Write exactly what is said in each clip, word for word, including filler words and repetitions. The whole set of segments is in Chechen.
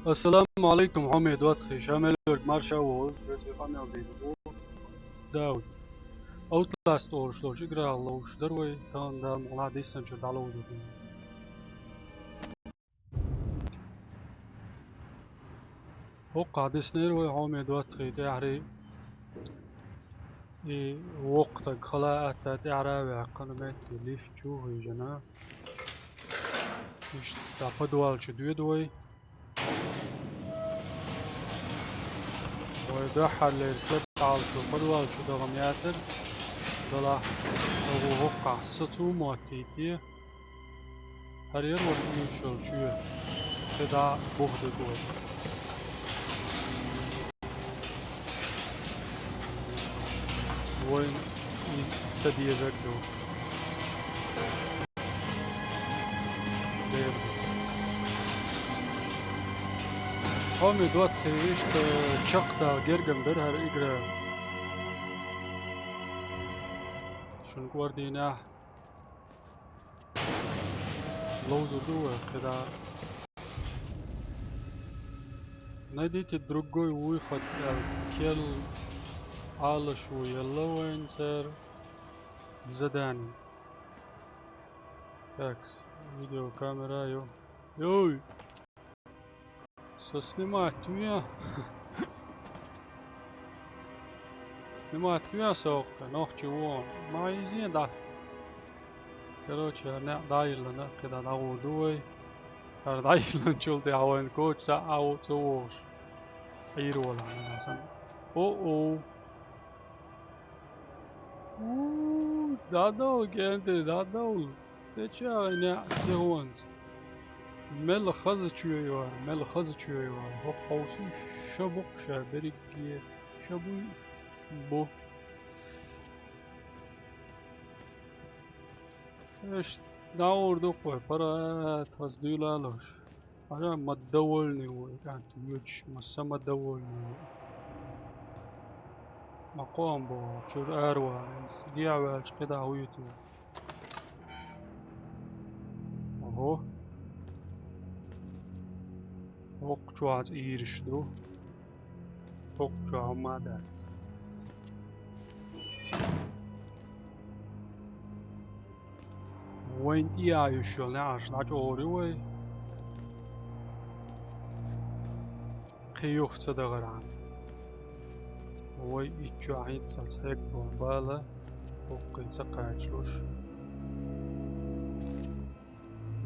Ассаламу алейкум, хьоме доттагӀий, ша мел верг марша вогӀийла, веза къамел дийна ву Дауд. Outlast олуш долчу играх ловзуш дара вай, тахана Дала мукъ лахь диссинчуьра дӀаловзур ду. ХӀокхахь диснера вай, хьоме доттагӀий, тӀаьхьарий. И воккха стаг хала а атта тӀаьхьара а ваьккхина метте лифт чу хьийжина. Иштта подвал чу доьду вай. Вай дуьххьарлера кхидӀа Ӏалашо подвал чу дахана яцара. Делахь, хӀокхахь са цу моттийте. ХӀара яра вай уьйраш йолу чоь. КхидӀа бух дерг вай. Вайн и ца дезарг ду. Дер. Хьоме доттагӀий, иштта чекхдала гергам дара хӀара игра. Шуна кӀордийнахь ловзур ду вай кхидӀа. Найдите другой выход, аьлла, керла Ӏалашо елла вайна цара задание. Так, видеокамера ю. Йой! Со снимать вен. Снимать вен со кху нохчи вон. Ма изен да. Короче, хӀара некъ дӀайиллина, кхидӀа дӀагӀур ду вай. ХӀара дӀайиллинчул тӀаьхьа вайна коча цхьа а ву ца вогӀуш. Ӏийр волахь нагахь санна. О-о! У, дӀадовла, кӀентий, дӀадовла. Де чагӀи неӀ сихонца. Мел хаза чоь ю хӀара, мел хаза чоь ю хӀара. ХӀокху хьовсуш ша бу-кх ша берриге, ша буй бу. Иштта дӀагӀур ду-кх вай, паргӀат хаза дуьйла а луш. Хьажа ма довольный ву и кӀант воьдуш, ма са ма довольный ву. Ма кхоам боху, чуьра аравала, дехьаваьлча кхидӀа вуьйту. Ого. ХӀокху чохь цӀийраш ду. ХӀокху чохь хӀумма а дац. Вайн тӀе а йиш йолу неӀарш дӀачӀогӀур ю вай. Кхин юха ца дахархьама. Вай итт чохь хӀинццалц хьегна болу бала, хӀокхуьнца кхачалуш.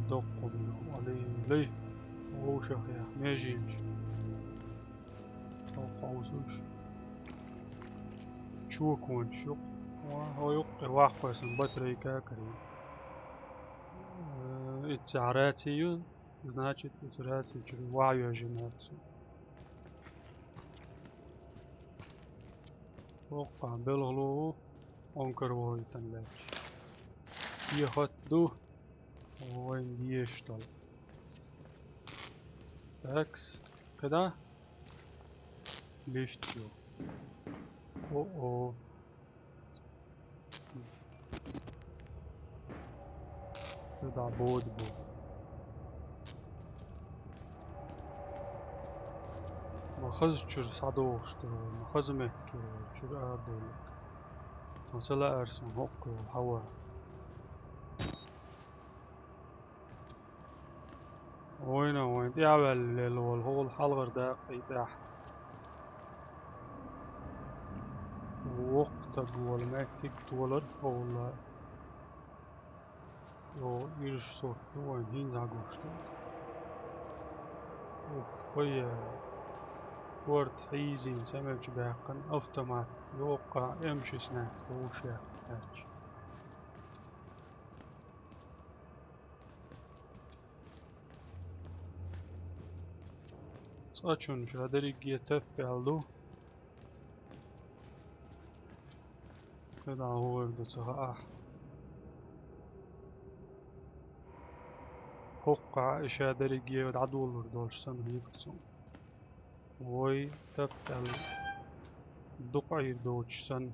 Доккха бина, алий, лай, вовшахъян, меженаш. Хьо къовсуш. Чоконаш юкъа. Ва, хьо юккъе ваккхой сан батарейка а карийна. Э, иццахь раци ю, значит, иза раци чуьра ваха йоьжина ацу. Оккхахь белхало ву, онкар вохуьйтан лаьтташ. Кехат ду, вайна дезаш долу. Такс, кхидӀа? Лифт ю. О-о. КхидӀа бода бу. Ма хаза чуьра схьадогӀуш ду, ма хаза меттиг ю, чуьра арадовлург. Ма ца лаьара суна хӀокху йолу хьава. Вайна, вайн тӀаьхьаваьлла лелла волу хӀокхул хьалхара дакъа и тӀехь. Воккха стаг волу меттиг толар хӀокхул. Йо, ирш сорт ду вайн хӀинца гуш ду. Ух, хой, корта хьийзийна самелчу баьккхина автомат, йоккха эм шестнадцать ловуш яц. Цкъачунна ша дерриге таппаьлла ду. КхидӀа хӀун хир ду ца хаахь. ХӀоккхахь и ша дерриге дӀадолалур долуш санна хетара суна. Вай таппаьлла дукха Ӏийр доцуш санна.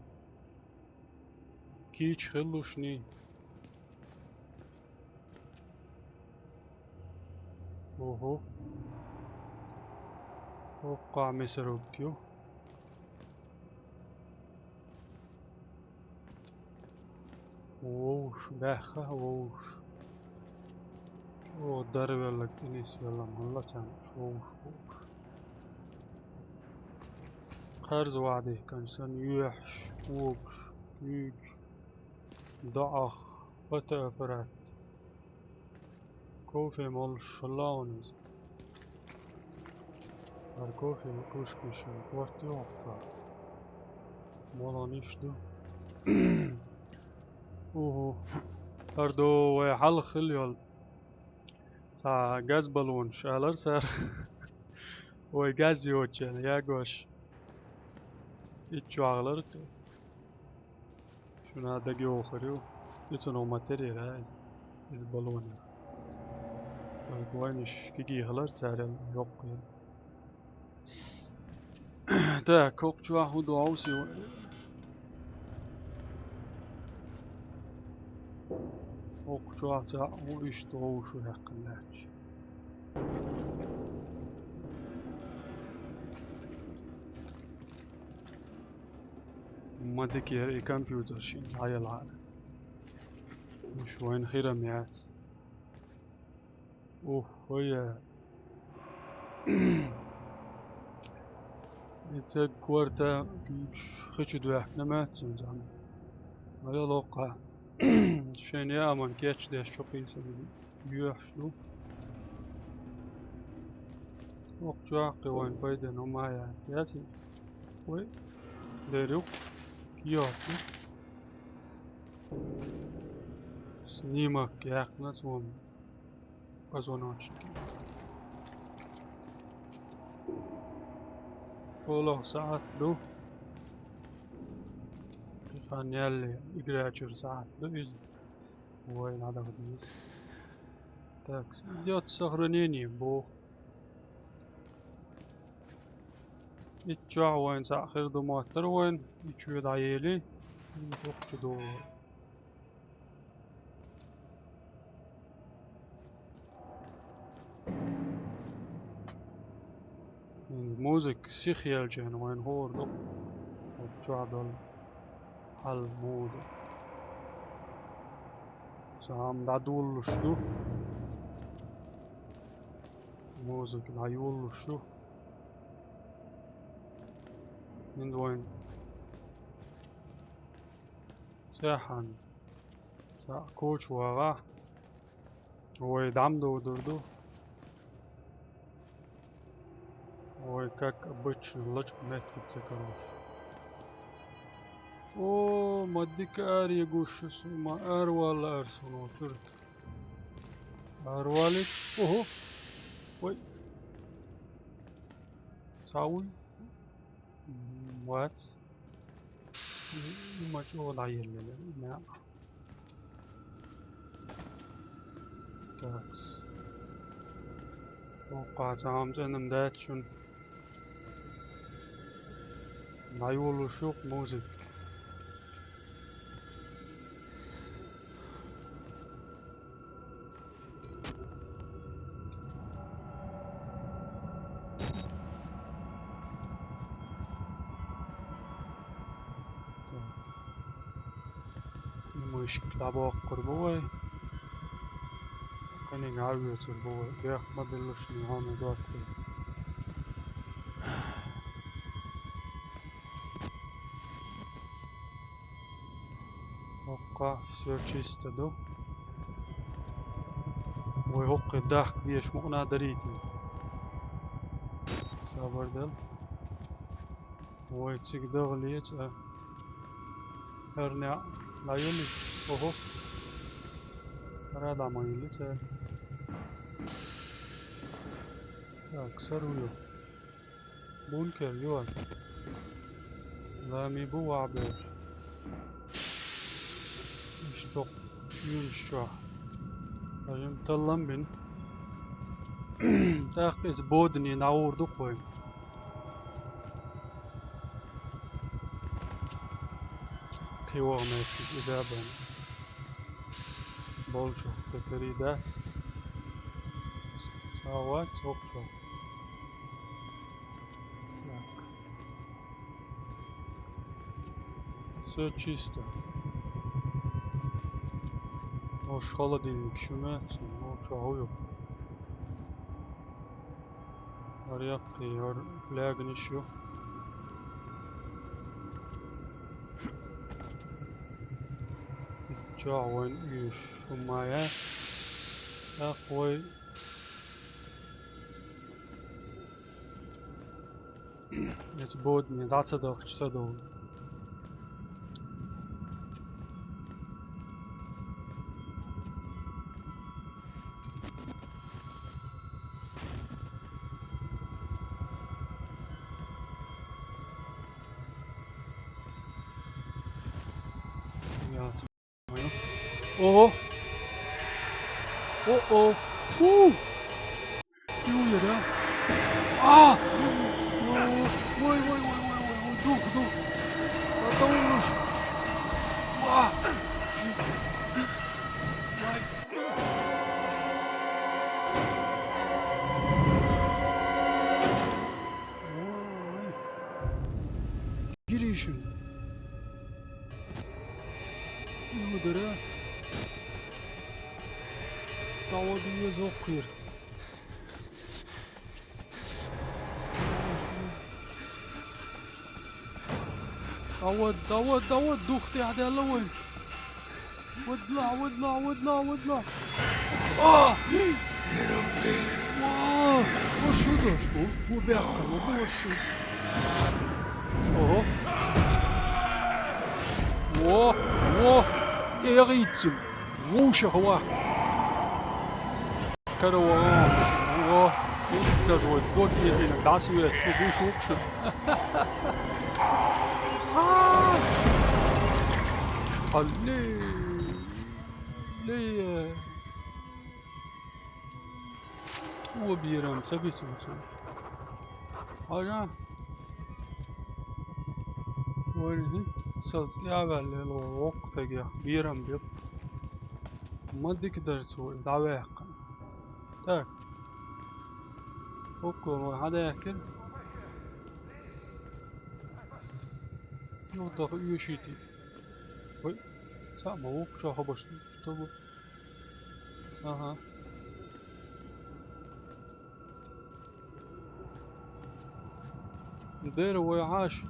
Кийча хилалушний. Ого. Оккха мясорубка ю. Вовш, баьхха, вовш. О, дарвеллаг, тӀенисвелла, малла царна, вовш, вовш. Кхарза ваьдехкан санна, юьхьаш, когаш, куьйгаш, доӀах, фотоаппарат. Кофе молуш шалла ван иза. ХӀара кофе кружкаш корта йохка. Молон иш ду. Уху. ХӀара ду вай хьалха хила йолу. Цхьа газбаллонаш алар цара. Вай газ йоцучарна ягош. Итт чохь хилар те. Шуна дагайохур ю. И цунах ма-терра, иза баллонех. Вайнаш кегий хилар царел йоккхуьйла. Так, хӀокху чохь хӀун ду Ӏовсий вай? ХӀокху чохь цхьаъ ву иштта вовшахӀоьттина лаьтташ. Ма дика яра и компьютер шен дӀаялахьара. Уьш вайна хир-м яц. Ух, хӀой-я. И церг корта куьйгаш хи чу доьхкина ма дац цуьнан зама. Ма йо локкха. Шен яаман кечдеш чу кхийса ву. Юьхьаш ду. Оккха чохь кхин вайн пайденна хӀума яц. Яц иза? Вай, дер ю. Киош ду. Снимок яьккхина цо. Позвоночник. Олох сахьат ду. Тхан ялле, играчуьра сахьат ду иза. Вай, надо вот здесь. Так, идёт сохранение, бо. Итт чохь вайн цхьаъ хир ду моттара вайн, и чоь дӀаели, и чохь чу долу. Музыка сиха елча вайн хӀора ду. Оцу чохь долу хьал музыка. Цхьа хӀума дӀадолалуш ду. Музыка дӀайолалуш ду. ХӀинца вайн цхьаьхьана. Цхьаъ коча вагӀахь. Вай дӀам довдур ду. Вай, как обычно, лачкъа меттиг ца карош. О, ма дика аре гуш шу, ма аравала ара суна чуьра. Аравалийта. Ого. Вай. Ца вуй? М, вац. И ма чӀогӀа дӀаеллина, и меа. Так. Оккха цхьа хӀума цӀена-м дац шуна. ДӀайолалуш ю-кх музыка. Мышка дӀабоккхур бу вай. Кхиниг хьаоьцур бу вай. Бехк ма биллалаш, хьуна доцу. ХӀокхо всё чисто ду. Вай хӀокхе дахка дезаш мукъана дарийта. Сабар дала. Вай цига дахале цӀа. ХӀара неӀ дӀайолий? Ого. ХӀара дӀа ма йилли цара. Так, сару ю. Бункер ю ан. Лами бу вахьберш. Иштта чуьнаш чохь. Хьажим таллам бина. ТӀаккха иза бодане дӀагӀур ду-кх вай. Кхин ваха меттиг иза бен. Болчух кхин карий дац. Ца вац хӀокхо. Всё чисто. Может, холодильник шумит, может, а ой. Ар яккхий, ар лягниш ю. Чё, вон и шумая. Ах, ой. Эцбодни, дацадох, чё садов. Ого! О-о! Фу! Чё я, да? А! Ой, ой, ой, ой, ой, ой, дух, дух. Это ужас. А! Ай. Ой. Гиришин. Ну, дыра. Давай, бери, зохир. Давай, давай, давай, дух ты, а, давай. Водла, водла, водла, водла. А! О! О, что это? О, о, бяха, о, бяха. Ого. О, о, эрицим. Вуша хва. Кадо, о, о, о, вот, вот, вот, вот, вот, вот, вот, вот, вот. Алле. Алле. Уберем, забейте вот это. Ага. Ой, сал, я валил, ок, так я, берем, беп. Мадик даже свой, давай. Так. Окко, ма хада якин. Ну, так, ещё ты. Ой, сама ок, что хабаш, чтобы. Ага. Дэр вой хаш.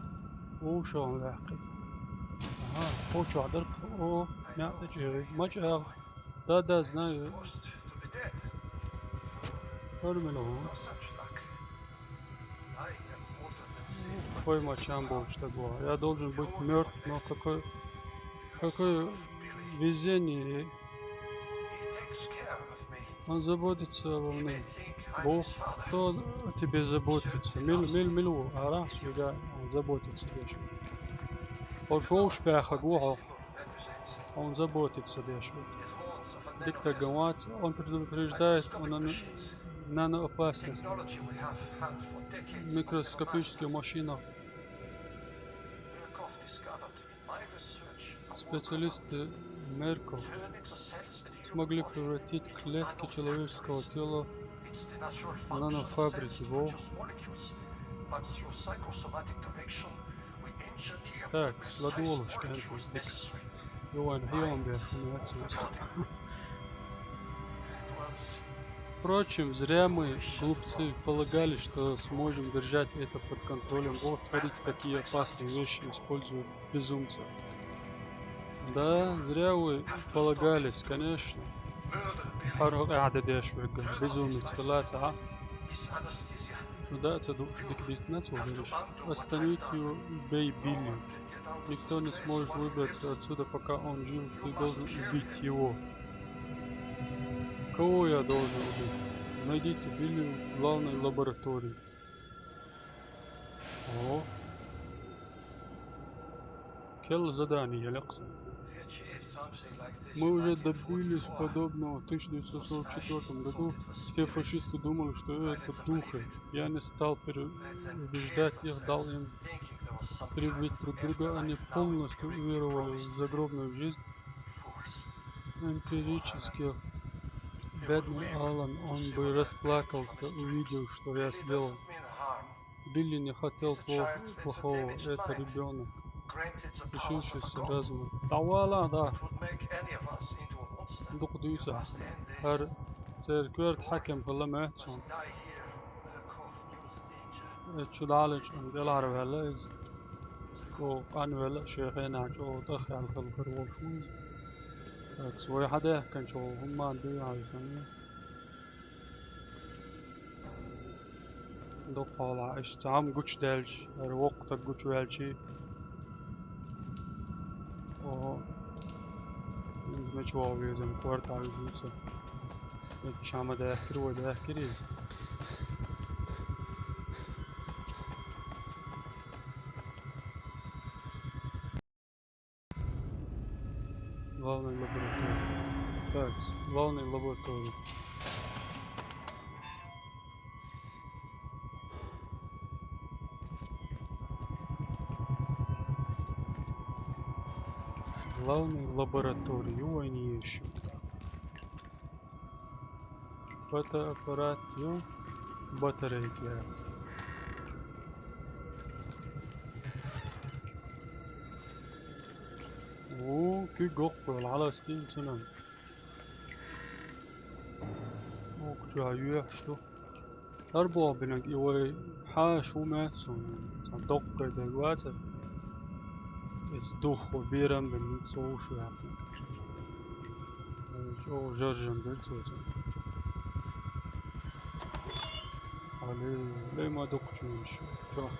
О, шо он вяхкы. Ага, о, чё, дэр, о, мя, чё, мач, а. Да, да, знаю. Терминал. Какой мочам был, что было? Я должен быть мертв, но какой, какое везение. Он заботится обо мне. Бог, кто о тебе заботится? Мил, мил, мил, а раз, да, он заботится, дальше. Пошёл шпяха, глухо. Он заботится, дальше. Диктор Гамат, он предупреждает о нано-, наноопасности. Микроскопических машинах. Специалисты Мерков смогли превратить клетки человеческого тела в нанофабрики. Во. Так, сладуолуш, конечно. Юан, юан, бля, ну, отсюда. Впрочем, зря мы, глупцы, полагали, что сможем держать это под контролем. Бог творит такие опасные вещи, используя безумцев. Да, зря вы полагались, конечно. Харо, а, да, да, безумец, да, а? Ну да, это ду-, дик бизнес, вот, видишь. Остановить его, убей Билли. Никто не сможет выбраться отсюда, пока он жив. Ты должен убить его. Кого я должен убить? Найдите Билли в главной лаборатории. О. Келла задание, лекция. Мы уже добились подобного в тысяча девятьсот сорок четвёртом году. Все фашисты думали, что это духи. Я не стал переубеждать их, дал им переубедить друг друга. Они полностью уверовали в загробную жизнь. Эмпирически. Бедный Алан, он бы расплакался, увидев, что я сделал. Билли не хотел плох-, плохого, это ребёнок. Ишин ши сразу. ДӀавала, да. Дукха дуьйцу. ХӀара церан коьрта хьаькам хила моьтту суна. Э, чу дӀалечу тӀелхьарваьлла иза. Чо къанвелла, шен хенахь чӀогӀа тӀаххаьлла хала хир волуш ву иза. ТӀаккха вай хьадаьхкина чӀогӀа хӀумма дуй хьайсана. Дукха хьолахь иштта цхьамма гучудаьлча, хӀара воккха стаг гучуваьлчий. Оха, хӀинца мича вогӀу веза, амма корта вуьзна ца. Мичча ма даьхкира, вай даьхкира иза. Главная лаборатория. Так, главная лаборатория. Главная лаборатория. Ю вайн еши. Фотоаппарат ю, батарейка яц. Ву, куьг гӀоккхуьйла, хьаласкийна цунан. Оха чохь йоьхуш ду. ХӀара боху бинарг и вай хьаша ву моьтту суна. Цхьа доккхий дерг вацара. Иза духхо берам бина, ницкъ вовшах ваьккхина. Иза чӀогӀа жаржам бира цо цунна. Али, лай ма дукхачу йолуш чохь.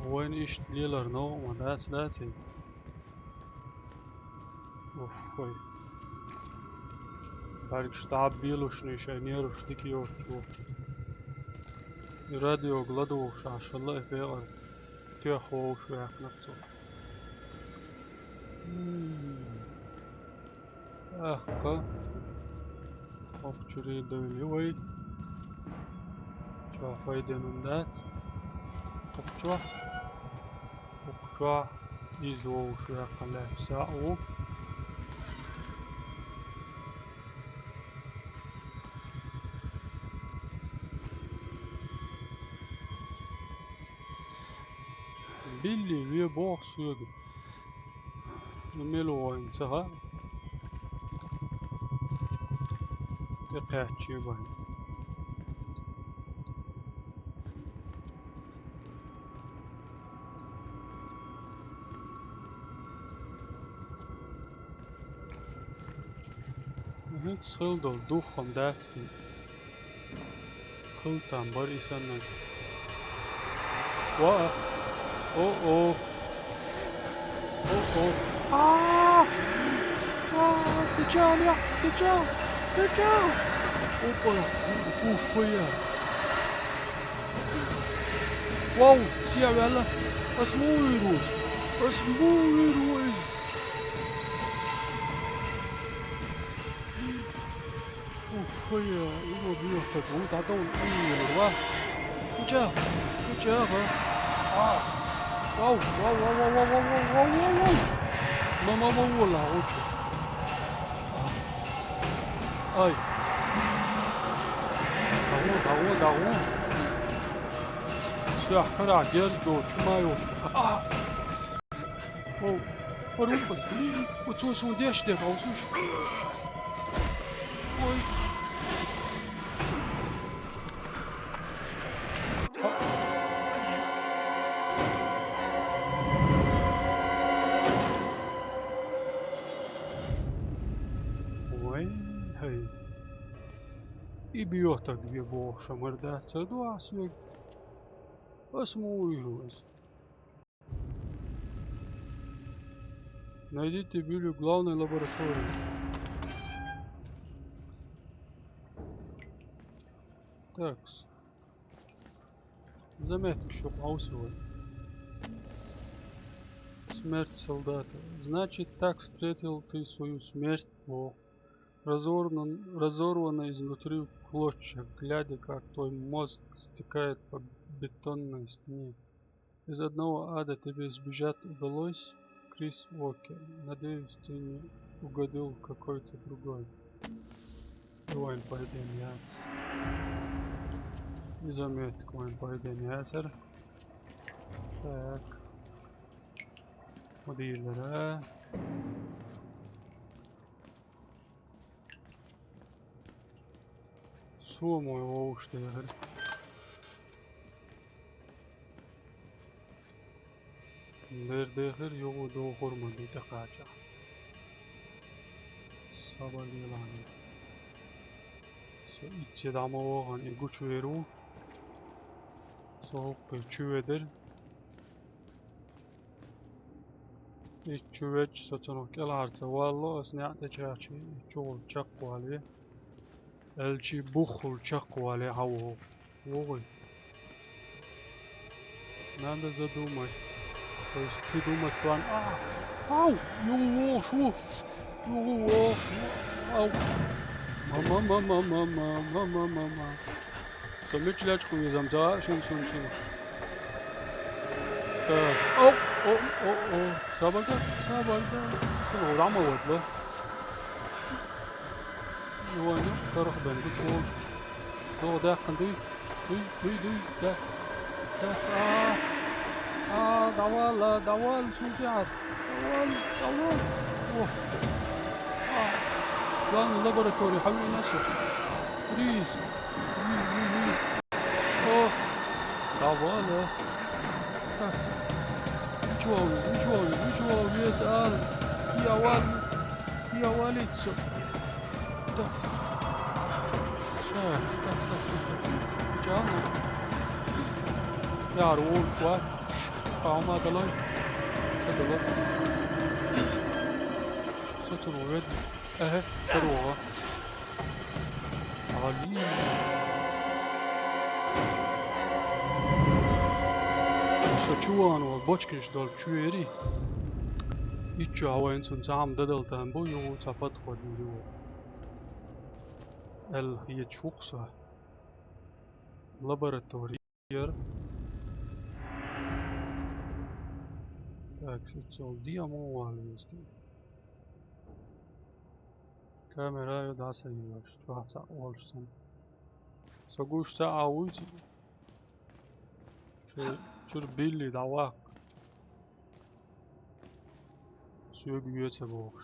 Вайна иштта лелар новкъа ма дац, дац иза? Уф, вай. БӀаьргаш дӀа а белушний шайн нерваш дика йоцуш ву. И радиога ладугӀуш Ӏаш хилла и пекъар тоьхна вовшах ваьккхинарг цо. М. ТӀаккха хӀокху чуьра довлий вай. Чохь пайденан дац. ХӀокху чохь. ХӀокху чохь иза вовшах ваьккхина лаьцна схьа а ву. Билли ве боху соьга. Ну, мила ву вайна ца хаьа. ТӀекхаьчча бен. ХӀинца хила долу духхьал дац хӀинца. Хила там бара и санна. Ва! О-о! О-о! А! А! Ты чё, Илья? Ты чё? Ты чё? Опа! Уф, я! Вау! Сия вела! Ас муй руй! Ас муй руй! Ух, хуя, его бьёт так, вот, а то он умер, да? Куча, куча, ага. А. Вау, вау, вау. Мама, вау, вау, вау, вау. А. Ай. Давай, давай, давай. Всё, хара, держу, чумаю. А. Оу, пару пас. Оцо суна деш дерг, оцуш. Ой. Ой, хей. И бьёт так две боху, ша мар дац, ца ду ас вег. Ас муй ву ас. Найдите Билли в главной лаборатории. Так. Заметка ещё пауза. Смерть солдата. Значит, так встретил ты свою смерть, Бог. Разорван, разорванный изнутри в клочья, глядя, как твой мозг стекает по бетонной стене. Из одного ада тебе сбежать удалось, Крис Уокер. Надеюсь, ты не угодил в какой-то другой. Вайн пайден яц. Изометка вайн пайден яцар. Так. Ма дийрлара. Сомой вовш дехар. Дер дехар югу дохур ма ду тӀакхача. Саба лелани. Со итче дама вогӀан и гучуверу. Со хӀокхе чуведер. Иччу веч со цунах кӀелхьарца валло, ас неӀ тӀечахьчи, иччугӀул чакхвале. Элчи буххул чакхвале хьавогӀу. ВогӀуй. Надо задумать. То есть ты думать план. А! Ау! Югу вогӀу шу! Югу вогӀу! Ау! Мама, мама, мама, мама, мама. Со мичча лечкъа везам, за, шун, шун, шун. Э, о, о, о, о. Сабарда, сабарда. Шун, о, дама вадла. Ваня, тарах бен, гучу. Со дахкан дуй. Дуй, дуй, дуй. Да. Да, а. А, давала, давал, шун, Давай, давай. О. А. Главное, лаборатория, хьавена со. Фриз. Фриз, фриз, фриз. О. Давай, да. Так. Ничего, ничего, ничего, нет, а. Я валю. Я валить со. Так. Так, так, так, так, так. Чао. Я руль, ква. Хьама далой. Са далой. Са цур вед. Эхе, са рога. Али. Са чуван вал бочкиш дол чуери. Иччу хьавайн цун цхьа хӀама дадалтан бу, югӀу цхьа подход ю. Эл хеташ ву-кх со. Лаборатори. Яр. Так, сиццол дема валла везде. Камера ю дӀасайош, чохь цхьаъ волуш санна. Со гуш цхьаъ а вуьйцу. Чуьр, чуьра Билли дӀаваккха. Соьга ве ца бохуш.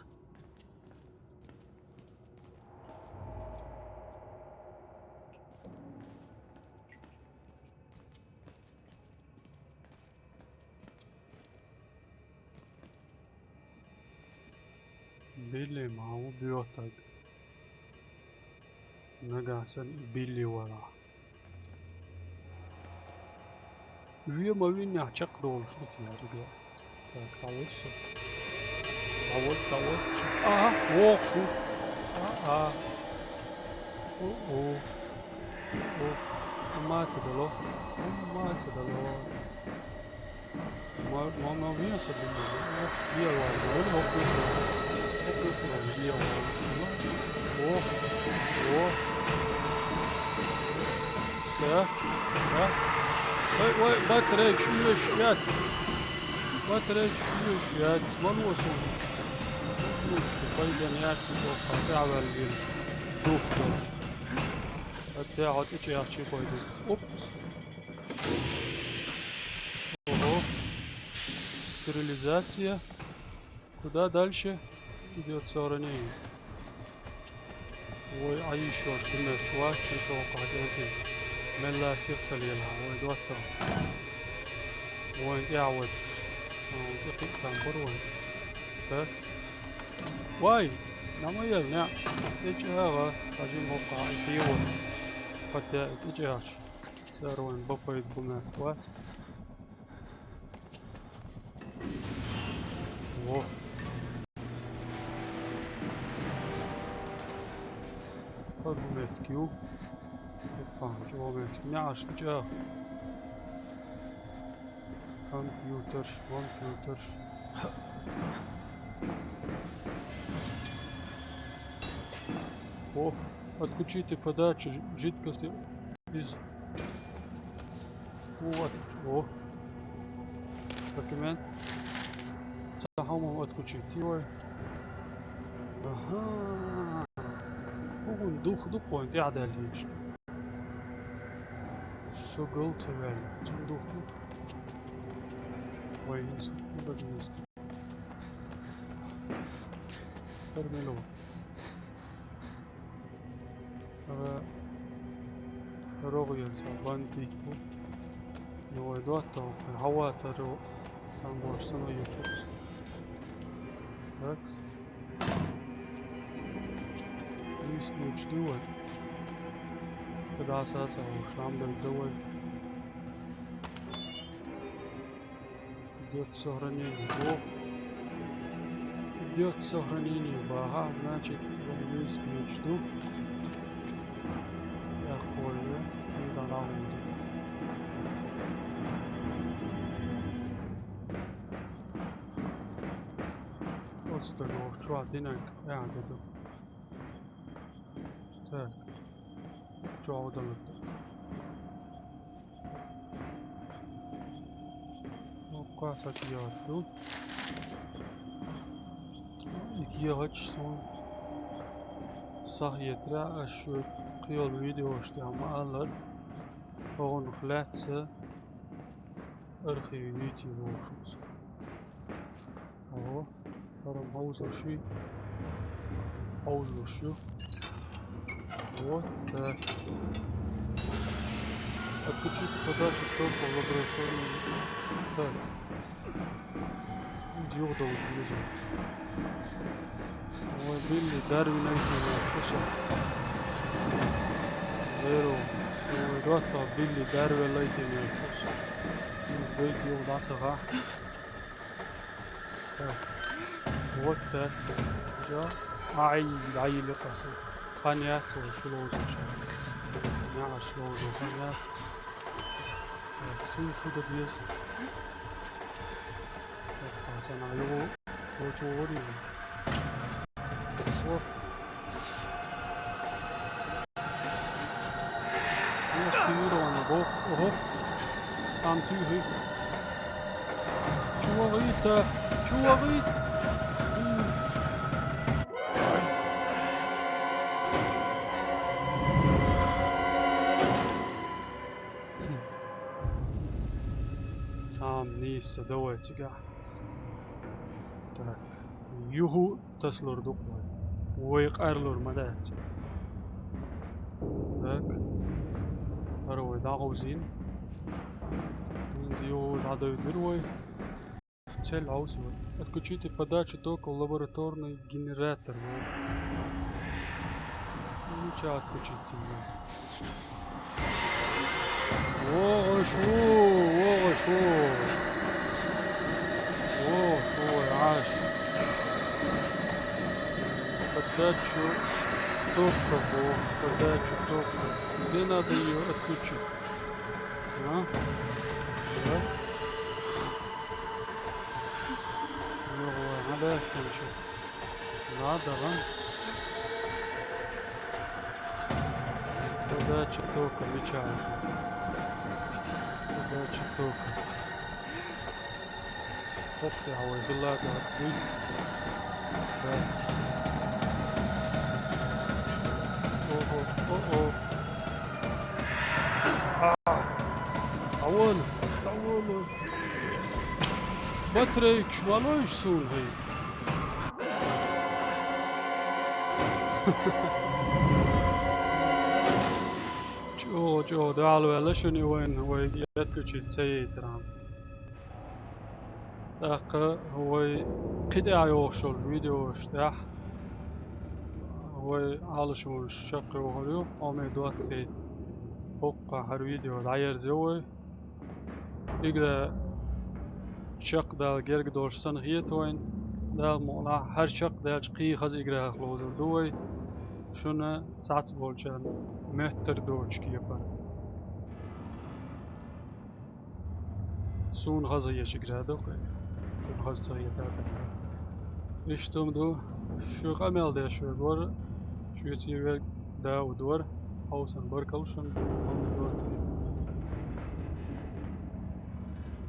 Билли ма ву боьхтаг. Нагахь санна и Билли вара. Ве ма виннехь чекхдолуш ду цара, ребят. Так, дӀавоьду со. ДӀавоьду, дӀавоьду. Ага, вогӀуш ву. А-а. О-о. О, хӀумма ца дало. ХӀумма ца дало. Ма, ма, ма вен со ду. О, вен ван. О, хӀокху. ХӀокху ван, вен ван. О, о. Ша, ша. Ой, ой, батарейка шуьйш яц. Батарейка шуьйш яц. Ма ло со. Пайдан яц, со хьан тӀаьхьаваьлла вира. Дух долуш. Ат тӀе хьо тӀечӀехьчи пайдан. Упс. Ого. Стерилизация. Куда дальше идёт соревнование? Вай, а ещё шимеш вац, ши чӀогӀа хьаьдинарг. Мелла сиха ца лела, вай, доттагӀа. Вайн тӀаьхьа вай. А, тӀе кхин а там бар вайн. Так. Вай! НӀама ял, неӀ. ТӀечӀагӀа, хьажим хӀокхахь, и кхин вай. Хатта и тӀечӀагӀаш. Цара вайн бапайда бу меттахь вац. Во. Хаза меттиг ю. Туппан чӀогӀа меттиг. НеӀарш чӀа. Компьютерш, компьютерш. О, отключите подачу жидкости. Из. Вот. О. Документ. Цхьа хӀума отключить йой. Аха. ХӀун дух ду-кх вайн тӀаьхьадаьлла йиш. Шо гал ца ваьлла. Цун дух ду. Вай, хӀинца хӀун даг веза? Термило. Ара, рогӀера цхьа бандит ву. Йой, доттагӀа, хьаватар ву, сан бош санна ютуб. Так. Лисничь ду вай. Кадаса са уж, нам дай ду вай. Идёт сохранение. О. Идёт сохранение баха, значит, вон весь мечту. Я хуй, не дала. Просто го, чё, ты на, я, ты тут. Так. Чё, вот он. Окко, сатияту. Икиягъач сон сахьетра, аш кхыйола видеошта ма аллар. Огъунах лаьца архив ютий вошуц. Ого, паром хьовзалуш ю. Хьовзалуш ю. Вот так. Отключить подачу тока в лаборатории. Так. Югъ долу вижу. Ой, Билли Дарвин айтина, слушай. Веру. Ой, доста Билли Дарвин айтина, слушай. Вейт югъ дацаха. Вот так. Жо. Ай, ай, ле къасу. Хан яц, ой, шу лозуш. Нагаш лозу, хан яц. Так, су, су да без. Так, пацана, его. Вот, вот, вот. Всё. Ох, активировано, бо-, ого. Там тихий. Чувагита, чувагит. Сам нийса, давай цигахь. Так. Юху тасалур ду-кх вай. Вай къарлур ма дац. Так. ХӀара вай дӀагӀовзийна. ХӀинца юху дӀадевдира вай. Цель хьовса вай. Отключите подачу тока в лабораторный генератор. Ничего отключить не надо. ВогӀуш ву, вогӀуш ву. ВогӀуш ву, Ӏаш. Подачу тока, бо, подачу тока. Где надо её отключить? А? Да? Ну, вот, надо отключить. Надо, а? Подача тока, меча. Подача тока. Ох ты, а ой, была, да, ты. Да. Ого, о-о. А, а вон, а вон. Батарейкаш ма лойш суна, хӀай. ЧӀогӀа, чӀогӀа дала ваьлла шуна и вайн, вай отключить ца яйтархьама. ТӀаккха вай кхин тӀехь йогӀуш йолу видеош тӀехь вай Ӏалашонаш чекхйохур ю, хьо ме доттагӀий. ХӀокху хӀара видео дӀаерзайо вай. Игра чекхдала герга долуш санна хета вайна. Дала мукъалахь, хӀара чекхдаьлча кхин хаза играх лозур ду вай. Шуна цхьацца болчарна моьттар доцуш кепара. Суна хаза хеташ игра ду-кх. Суна хаза ца хетар. Иштта хӀума ду, шу къамел деш верг вара, шуьца верг Дауд вара, хьовсан баркалла шуна, хьовса доций.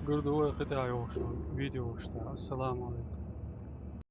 Гурдув, вай кхетадаь йоах шоана, видео йоах шоана. Ассаламу алейкум.